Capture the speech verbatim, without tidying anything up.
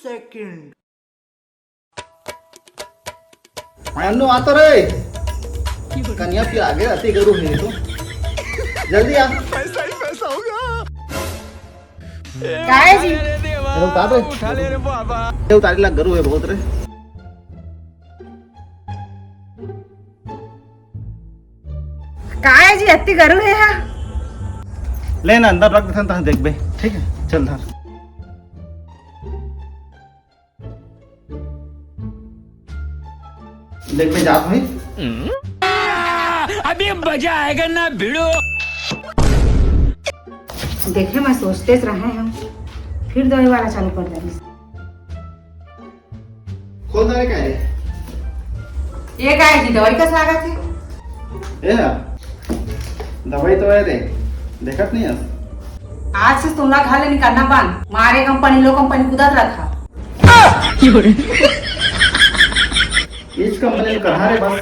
Second. Annu, आ तो रे। कनिया पिला गे, अति गरू हे तो। जल्दी आ। पैसा ही पैसा होगा। काय जी? अरे उतार रे। उठा ले रे बाबा। ये उतारी ला, गरू हे बहुत रे। काय जी, अति गरू हे हा? ले ना, अंदर रख देथन, तहां देखबे। ठीक है, चल धर। देखबे जात होही। अभी मजा आएगा ना भिड़ो। देखे, मैं सोचतेच रहे हंव, फिर दवाई वाला चालू कर देबे। खोल दे रे, काय रे? ये काय जी, दवाई कस लागत हे? ए हा, दवाई तो हे रे, देखत नहीं हस? आज से तोला घर ले निकलना बंद। मारे कंपनी, लो कंपनी कूदत रहा। इस कंपनी में कहा रे बस।